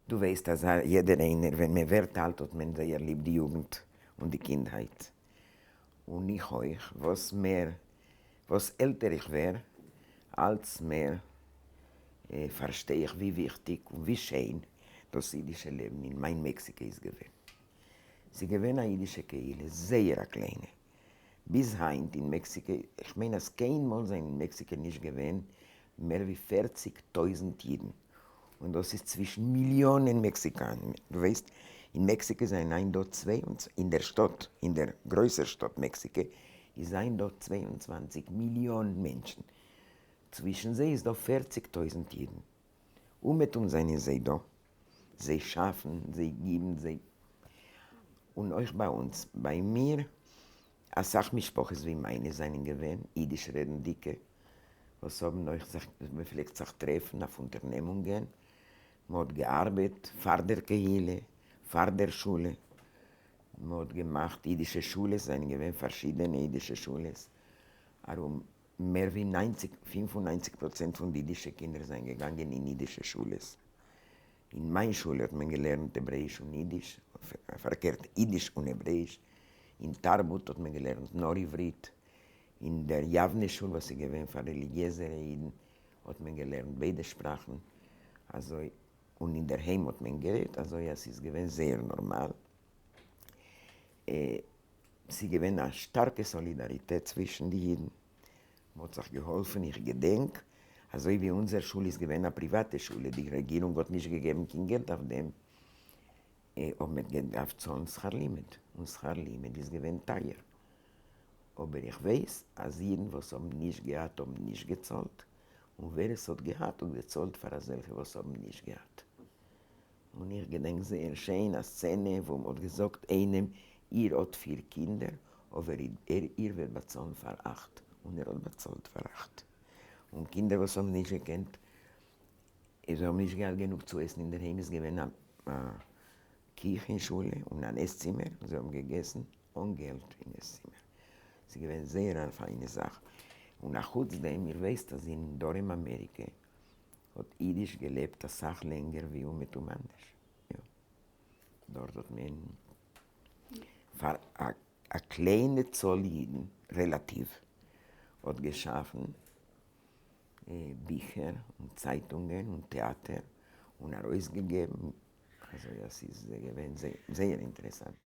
דו ווייסט אז יעדער איינער ווען מען ווערט אלט האט מען זייער ליב די יוגנט און די קינדהייט, און איך אויך, וואס מער וואס עלטער איך ווער אלץ מער פארשטיי איך ווי וויכטיג און ווי שיין דאס אידישע לעבן אין מיין מעקסיקע איז געווען. ס'איז געווען א אידישע קהילה, זייער א קליינע, ביז היינט אין מעקסיקע, איך מיין אז קיינמאל זענען אין מעקסיקע נישט געווען מער ווי 40,000 אידן, און דאס איז צווישן מיליאנען מעקסיקאנער, דו ווייסט אין מעקסיקע זענען היינט דא צוויי און אין דער שטאט, אין דער גרויסער שטאט מעקסיקע איז היינט דא 22 מיליאן מענטשן, צווישן זיי איז דא 40,000 אידן, אומעטום זענען זיי דא, זיי שאפן, זיי גיבן, זיי, און אויך ביי אונז, ביי מיר, אסאך משפחות ווי מיינע זענען געווען אידיש רעדנדיקע, וואס האבן אויך זיך, מען פלעגט זיך טרעפן אויף אונטערנעמונגען, מען האט געארבעט פאר דער קהילה, פאר דער שולע, מען האט געמאכט אידישע שולעס, זענען געווען פארשידענע אידישע שולעס, ארום מער ווי ניינציג, 95% פון די אידישע קינדער זענען געגאנגען אין אידישע שולעס. אין מיין שולע האט מען געלערנט העברעאיש און אידיש, פארקערט אידיש און העברעאיש, אין תרבות האט מען געלערנט נאר עברית, אין דער יבנה שול וואס איז געווען פאר רעליגיעזערע אידן האט מען געלערנט ביידע שפראכן, אזוי און אינדערהיים האט מען גערעדט אזוי אז ס'איז געווען זייער נארמאל. ס'איז געווען א שטארקע סאלידאריטעט צווישן די אידן, מ'האט זיך געהאלפן, איך געדענק אזוי ווי אונזער שול איז געווען א פריוואטע שולע, די רעגירונג האט נישט געגעבן קיין געלט אויף דעם, האט מען געדארפט צאלן שכר לימוד, און שכר לימוד איז געווען טייער, אבער איך ווייס אז אידן וואס האבן נישט געהאט האבן נישט געצאלט, און ווער עס האט געהאט האט געצאלט פאר אזעלכע וואס האבן נישט געהאט. און איך געדענק זייער שיין א סצענע וואו מ'האט געזאגט איינעם איר האט פיר קינדער אבער איר וועט באצאלן פאר אכט, און ער האט באצאלט פאר אכט, און קינדער וואס האבן נישט געקענט, זיי האבן נישט געהאט גענוג צו עסן אינדערהיים, איז געווען א קיך אין שולע און אן עס צימער, זיי האבן געגעסן אן געלט אין עס צימער, ס'איז געווען זייער א פיינע זאך, און אחוץ דעם איר ווייסט אז אין דרום אמעריקע האט אידיש געלעבט אסאך לענגער ווי אומעטום אנדערש, יא. דארט האט מען פאר א קליינע צאל אידן, רעלאטיוו, האט געשאפן ביכער און צייטונגען און טעאטער און ארויסגעגעבן, אזוי אז ס'איז געווען זייער אינטערעסאנט.